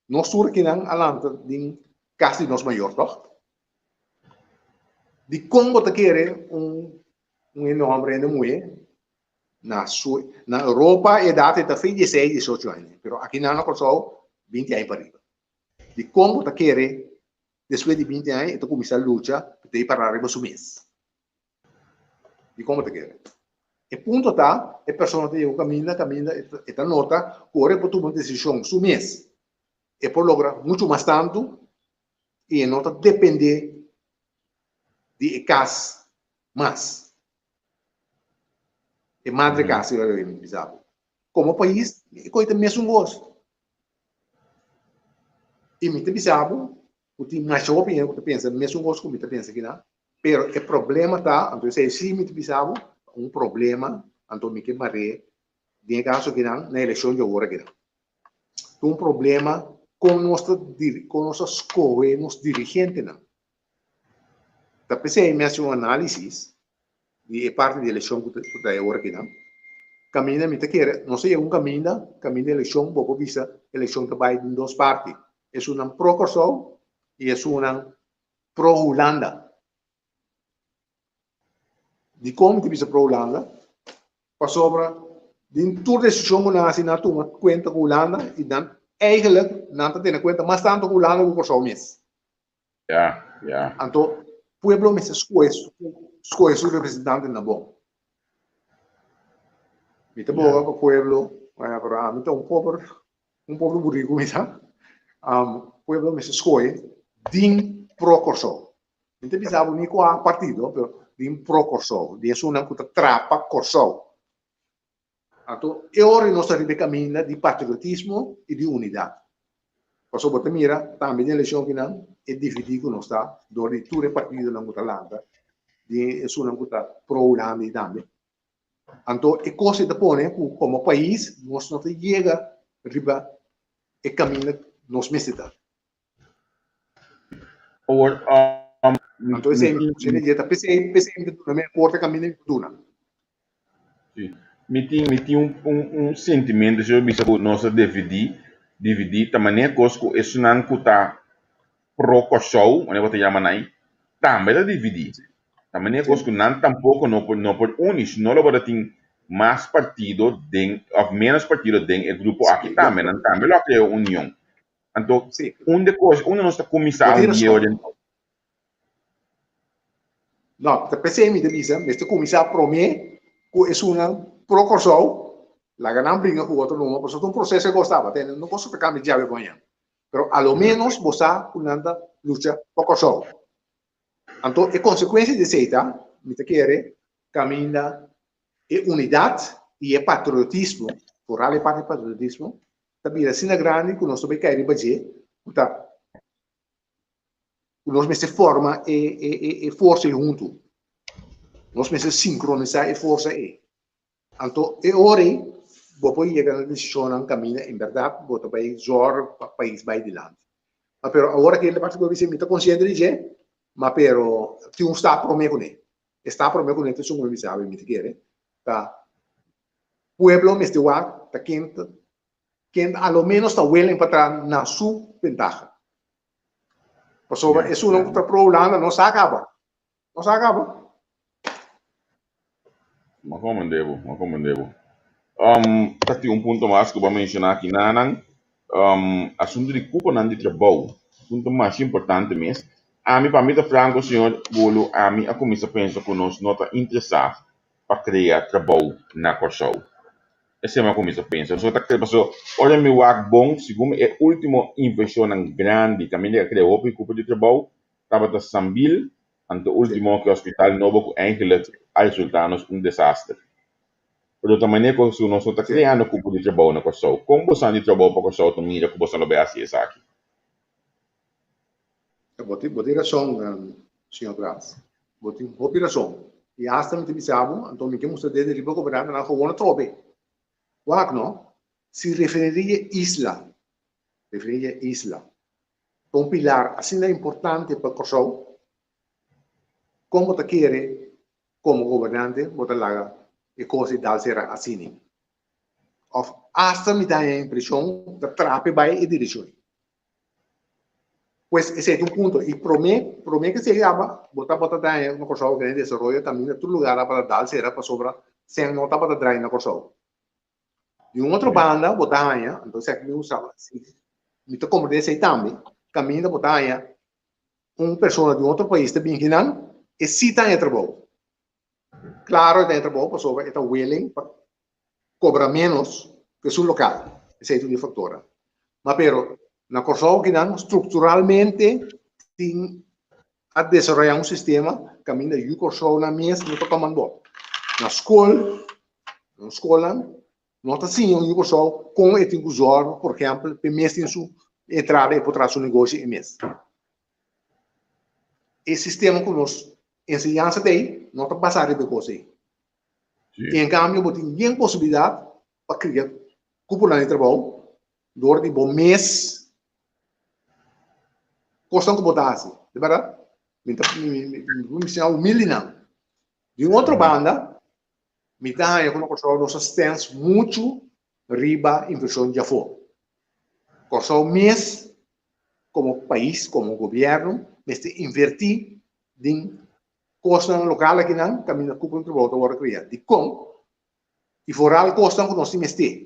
nos tur akinan a lanta den kas di nos mayor, tòg? Dikon bo ta kere un un hende hòmber, hende muhé Na su na Europa e edat e ta fin dieseis, diesocho aña, pero akinan na Kòrsou binti aña pariba. Dikon bo ta kere despues di binti aña e ta kuminsá lucha pa ta para riba su mes? Dikon bo ta kere? E punto ta e persona ta yega un kaminda kaminda e ta nota ku ora e por tuma un desishon su mes e por logra muchu mas tantu i e no ta dependé di e kas mas. E madre casa yo mi bisa bo. Como pais, e coi ta mesun cos. Y mi ta bisa bo, cu tin masha hopi hende cu ta pensa mesun cos cu mi ta pensa kina, pero e problema ta, anto esey si mi ta bisa bo, un problema, anto mi ke mare den e caso kinan na eleccion di awor akinan. Ta un problema con nos ta con nos ta scohe nos dirigentenan. Ta p'esei mi hasi un análisis di e parti di elekshon ku ta e ora akinan. Kaminda mi ta kere, nos a yega un kaminda, kaminda elekshon, bo por bisa elekshon ta bai den dos parti, esunnan pro Kòrsou i esunnan pro Hulanda. Dikon mi ta bisa pro Hulanda? Pasobra den tur desishon ku nan hasi nan a tuma kuenta ku Hulanda i nan eigentlik nan ta tene kuenta mas tantu ku Hulanda ku Kòrsou mes. Ya, ya. Anto pueblo mester scohe scohe su representantenan bon. Mi ta boga pa pueblo, pero ami ta un pober, un pober buriku mi ta. Pueblo mester scohe din pro Kòrsou. Mi ta bisa bo ni kua partido, pero din pro Kòrsou, di esunnan ku ta trapa Kòrsou. Anto e ora nos ta riba e kaminda di patriotismo i di unidat. Pasobra bo ta mira tambe den elekshon kinan e dividí ku nos ta dor di tur e partidonan ku ta lanta, di esunnan ku ta pro Hulanda i tambe. Anto e kos ei ta pone ku komo pais nos no ta yega riba e kaminda nos mester ta. Awor, Anto esei mi ta p'esei p'esei mi ta duna mi aporte kaminda mi por duna. Sí. Mi tin, mi tin un, un, un sentimiento, si yo bisa ku nos a dividí, dividí, ta manera kos ku esunnan ku ta pro Kòrsou, manera bo ta yama nan, tambe ta dividí. Ta manera kos ku nan tampoko no por, no por uni, si no lo bo ta tin mas partido den, òf ménos partido den e grupo aki tambe, nan tambe lo a krea un union. Anto, unda kos, unda nos ta kuminsá un dia orden? No, ta p'esei mi ta bisa, mester kuminsá promé ku esunnan pro Kòrsou, laga nan bringa ku otro numa, pasobra ta un proseso e kos tabata, tende, no kos ku ta kambia djawe ku mañana. Pero a lo ménos bo sa ku nan ta lucha pa Kòrsou. Anto e konsekuensia di esei ta, mi ta kere, kaminda e unidat i e patriotismo, foral e parti di patriotismo, ta bira asina grandi ku nos ta bai kai riba dje, ku ta ku nos mester forma e e e e forsa ei huntu. Nos mester sinkronisá e forsa ei. Anto e ora ei. bo por yega na desishonnan kaminda en bèrdat bo ta bai zòrg pa pais bai dilanti. Ma pero awor aki e parti ku bo bisa mi ta konsiente di dje, ma pero tin un stap promé kuné. E stap promé kuné ta esun ku mi bisa mi ta kere ta pueblo mester wak ta ken ta ken a lo ménos ta willing pa traha na su bentaha. Pasobra esunnan ku ta pro Hulanda no sa kaba. No sa kaba. Ma komende bo, ma komende bo. Ta tin un punto mas ku bo a menshoná aki nanan, asuntu di kuponan di trabou, punto masha importante mes. Ami, pa mi ta franko, señor Bulu, ami a kuminsá pensa ku nos no ta interesá pa krea trabou na Kòrsou. Esei mi a kuminsá pensa. Pasobra ta kre, pasobra ora mi wak bon, segun mi e último invershonnan grandi kaminda a krea hopi kupo di trabou tabata Sambil, anto último ku e hospital nobo ku eigenlijk a resultá nos un desaster. Pero ta manera ku nos no ta kreando kupo di trabou na Kòrsou. Kon bosan di Trabou pa Kòrsou ta mira ku bosan lo bai hasi esaki? Bo tin, bo tin rason, señor Gras. Bo tin hopi rason. I asta mi ta bisa bo, anto mi ke mustra dede riba gobernantenan gewoon atrobe. Wak no, si refineria Isla, refineria Isla, ta un pilar asina importante pa Kòrsou, kon bo ta kere komo gobernante bo ta laga e kos di dal sera asini? Òf asta mi ta haña impreshon ta trape bai e direkshon. Pues esei ta un punto. I promé, promé ku esei aba, bo tabata daña na Kòrsou den desaroyo kaminda tur lugar tabata dal sera pasobra sèn no tabata drai na Kòrsou. Di un otro banda bo ta haña, anto esaki mi usa, mi ta komprendé esei tambe, kaminda bo ta haña un persona di un otro pais ta bin kinan, e sí ta haña trabou. Klaro e ta haña trabou pasobra e ta willing pa kobra ménos ku esun lokal. Esei ta un di e faktornan. Ma pero na Kòrsou kinan strukturalmente tin a desaroyá un sistema kaminda yu Kòrsounan mes no ta toman bo. Na skol, na skolnan no ta siña un yu Kòrsou kon e tin ku zòrg, por ehèmpel, pa e mes tin su entrada e por traha su negoshi e mes. E sistema ku nos enseñansa ta ei no ta basá riba e kos ei. I en kambio bo tin bien posibilidat pa kria kuponan di trabou dor di bo mes kosnan ku bo ta hasi. Di bèrdat? Mi ta mi siña humilde nan. Di un otro banda, mi ta haña ku na Kòrsou nos a stens muchu riba invershon di afó. Kòrsou mes komo pais, komo gobièrnu mester invertí den kosnan lokal akinan kaminda kupo di trabou ta wòrdu krea. Dikon? I foral kosnan ku nos tin mester.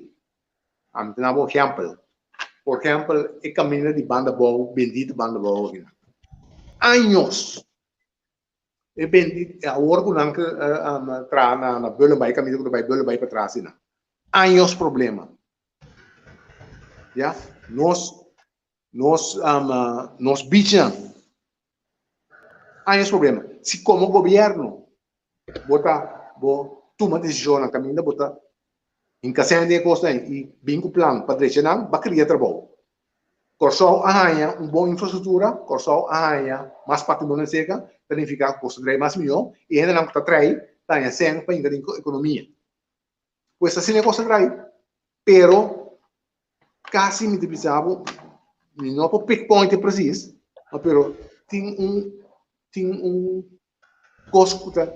Ami ta daba un ehèmpel. Por ehèmpel, e kaminda di Banda Bou, bendita Banda Bou akinan. Años e bendi, awor ku nan traha na na Bullenbaai, e kaminda ku ta bai Bullenbaai patras asina. Años problema. Ya, nos nos nos beachnan años problema. Si komo gobierno bo ta bo tuma desishonnan kaminda bo ta hinka sèn den e kosnan ei i bin ku plan pa drecha nan, ba kria trabou. Kòrsou a haña un bon infrastruktura, Kòrsou a haña mas patrimonio seka, ta nifiká ku kos ta drai mas mihó i hendenan ku ta trai ta haña sèn pa hinka den ekonomia. Pues asina e kos ta drai. Pero kasi mi ta bisa bo, mi no por pinpoint e presis, pero tin un tin un kos ku ta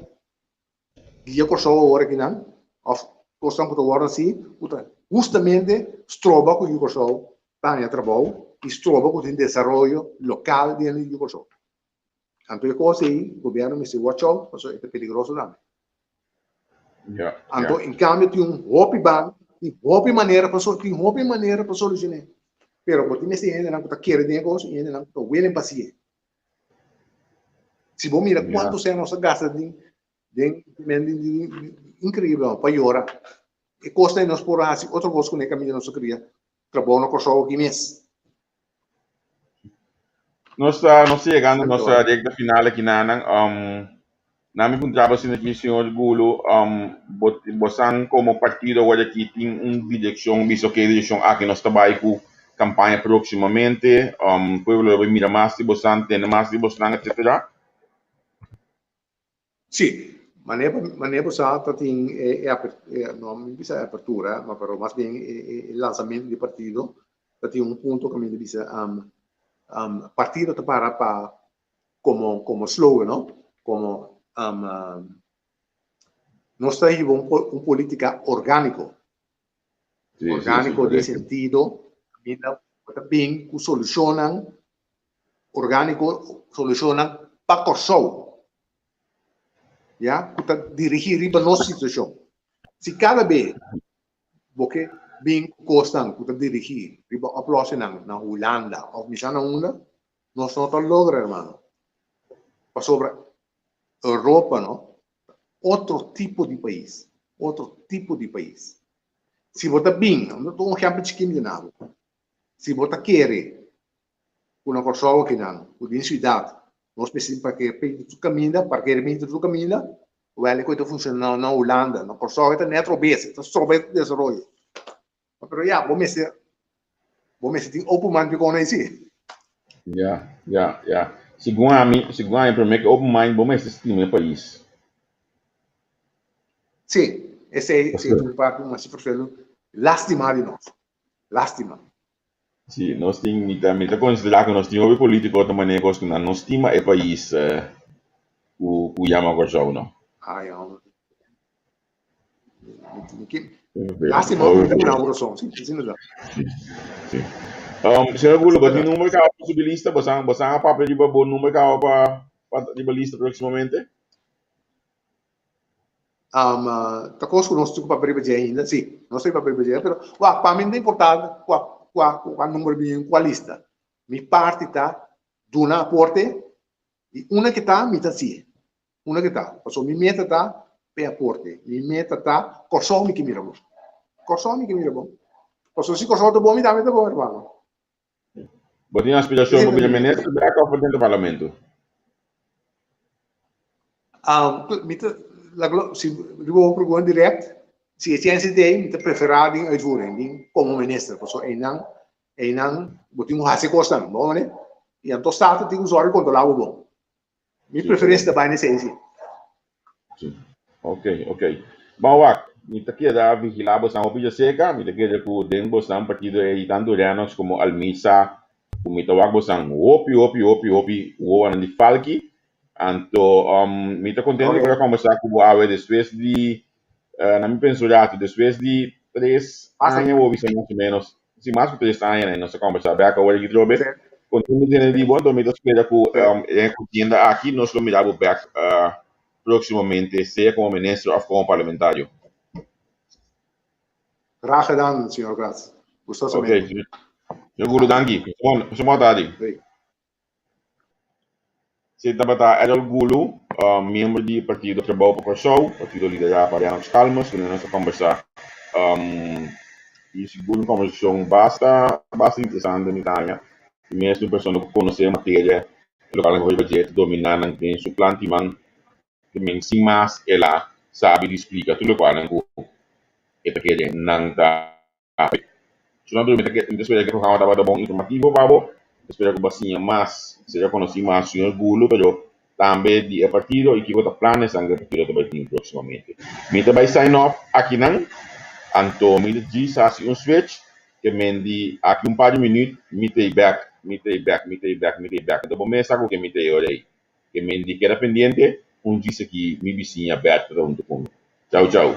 guia Kòrsou awor akinan òf kosnan ku ta wòrdu hasi ku ta hustamente stroba ku yu Kòrsou ta haña trabou i stroba ku tin desaroyo lokal den yu Kòrsou. Anto e kos ei gobièrnu mester watch out pasobra e ta peligroso tambe. Anto en kambio tin un hopi ban, tin hopi manera pa tin hopi manera pa solushoné. Pero bo tin mester hendenan ku ta kere den e kos i hendenan ku ta willing pa hasié. Si bo mira cuanto sea nos a gasta den den den increíble pa yora. E cosnan nos por haci otro cos cu ne caminda nos a cria trabou na Corsou aki mes. Nos ta nos ta yegando nos recta final aki nanan. Na mi puntra bo asina aki señor Gulo, bo bosan como partido awor aki tin un direccion bisa ok direccion aki nos ta bay cu campaña próximamente, pueblo lo bay mira mas di bosan, tende mas di bosnan etcetera? Sí. Manera bo sa ta tin e e no mi bisa e apertura, ma pero mas bien e e lansamento di partido ta tin un punto ku mi ta bisa partido ta para pa komo komo slogan no komo nos ta hiba un un politica orgánico. Orgánico den sentido kaminda bo ta bin ku solushonnan orgániko, solushonnan pa Kòrsou, ya, ku ta dirigí riba nos situashon. Si kada be bo ke bin ku kosnan ku ta dirigí riba oplòsingnan na Hulanda òf mi sa na unda, nos no ta logra, hermano. Pasobra Europa no ta otro tipo di pais, otro tipo di pais. Si bo ta bin, mi ta un ehèmpel chikin di nabo, si bo ta kere ku na Kòrsou akinan, ku den siudat, nos mester parker p'e tur kaminda, parker mester tur kaminda, wèl e koe ta funshoná na Hulanda, na Kòrsou e ta nèt robes, e ta stroba e desaroyo. Pero ya, bo mester, bo mester tin open mind p'e kona esei. Ya, ya, ya. Segun ami, segun ami promé ku open mind bo mester stima e pais. Sí, esei, esei ta un parti mas vervelend. Lástima di nos. Lástima. Sí, nos tin, mi ta, mi ta considera cu nos tin hopi politico ta maneha cos cu nan no stima e pais cu, cu yama Kòrsou, no. Ay, hombre. Mi ki, lástima hopi mi ta una sí, sí, sí, Sí, sí. Señor Gulo, bo tin number caba pa subi lista? Bo sa, bo sa a papia riba bo number caba pa, pa riba lista próximamente? Ta kos ku nos tin ku papia riba dje ainda, si, nos tin ku papia riba dje, pero wak, pa mi no ta importá kua kua kua number bin kua lista. Mi parti ta duna aporte i una ke ta mi ta hasié, una ke ta, pasobra mi meta ta p'e aporte, mi meta ta Kòrsou mi ke mira bon, Kòrsou mi ke mira bon, pasobra si Kòrsou ta bon mi tambe ta bon, hermano. Bo tin aspirashon pa bira minister bek òf pa drenta parlamento? Mi ta, si riba bo pregunta direct, si e chèns ta ei, mi ta preferá den uitvoering, den komo minister, pasobra einan, einan bo tin ku hasi kosnan, bo mane? I anto Staten tin ku sòru di kontrolá bo bon. Mi preferensia ta bai na esei, si. Si. Ok, ok. Bon wak, mi ta keda vigilá bosnan hopi djaserka, mi ta kere ku den bosnan partido ei tantu Rennox komo Almisa ku mi ta wak bosnan hopi hopi hopi hopi wowonan di falki. Anto mi ta kontento di por a kombersá ku bo awe despues di na mi pensa un ratu despues di tres aña bo bisa mas o menos, si mas ku tres aña nos a kombersá bek awor aki trobe. Kontento di tene di bo, anto mi ta spera ku den e kontienda aki nos lo mira bo bek próximamente, sea komo minister òf komo parlamentario. Graag gedaan, señor Gras. Gustosamente. Ok, señor Guru, danki. Su tardi. Si tabata Errol Gulu, miembro di Partido Trabou pa Kòrsou, partido liderá pa Rennox Calmes, ku nos a kombersá i sigur un kombersashon basta basta interesante mi ta haña. I mes un persona ku konosé e materia e lokal nan riba dje ta dominá nan den su plan timan te men sin mas el a sabi di splika tur lokual nan ku e ta kere nan ta Su nan mi ta mi ta spera ku e programa tabata bon informativo pa bo. Mi ta spera ku bo a siña mas, sera konosí mas señor Gulo, pero tambe di e partido i kiko ta planesnan ku e partido ta bai tin próksimamente. Mi ta bai sign off akinan, anto mi ta djis hasi un switch ke men di aki un par di minüt mi ta ei bèk, mi ta ei bèk, mi ta ei bèk, mi ta ei bèk. Anto bo mes sa ku ke mi ta ei ora ei. Ke men di keda pendiente, un djis aki mi bisiña Bert ta huntu ku mi. Chau chau.